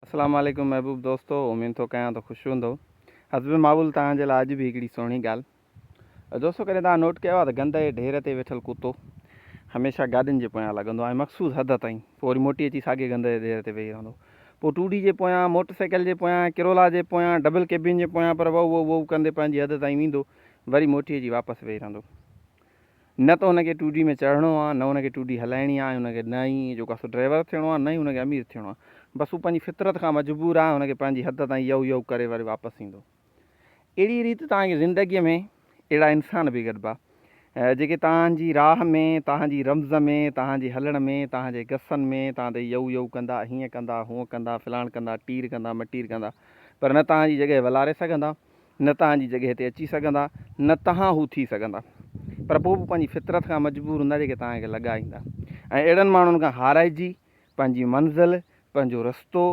اسلام عليڪم محبوب دوستو اميد ٿو ڪيان ته خوش هوندو حسب معمول توهان جي لاء اڄ به هڪڙي سهڻي ڳالهه دوستو ڪڏهن توهان نوٽ ڪيو آهي ته گند جي ڍير تي ويٺل ڪتو هميشه گاڏين جي پويان لڳندو آهي مخصوص حد تائين پوء وري موٽي اچي ساڳي گند جي ڍير تي ويهي رهندو پوء ٽو ڊي جي پويان موٽر سائيڪل جي پويان ڪرولا جي پويان ڊبل ڪيبن جي پويان پر وو وو وو ڪندي پنهنجي حد تائين ويندو وري موٽي اچي واپس ويهي رهندو نه ته هن کي ٽو ڊي ۾ چڙهڻو آ، نه هن کي ٽو ڊي هلائڻي آ ۽ هن کي نه ئي جيڪو آ سو ڊرائيور ٿيڻو آ، نه ئي هن کي امير ٿيڻو آ. بس هو پنهنجي فطرت کان مجبور آ، هن کي پنهنجي حد تائين يهو يهو ڪري وري واپس ايندو. اهڙي ريت توهان کي زندگيء ۾ اهڙا انسان به گڏبا، جيڪي توهان جي راهه ۾، توهان جي رمز ۾، توهان جي هلڻ ۾، توهان جي گسن ۾ توهان تي يهو يهو ڪندا، هيئن ڪندا، هونء ڪندا، فلاڻ ڪندا، ٽير ڪندا، مٽير ڪندا، پر نه توهان جي جڳهه ولاري سگهندا. نه توهان جي جڳهه تي اچي سگهندا، نه توهان هو ٿي سگهندا. پر پوء به پنهنجي فطرت کان مجبور هوندا جيڪي توهان کي لڳائيندا ۽ اهڙن ماڻهن کان هارائجي پنهنجي منزل، پنهنجو رستو.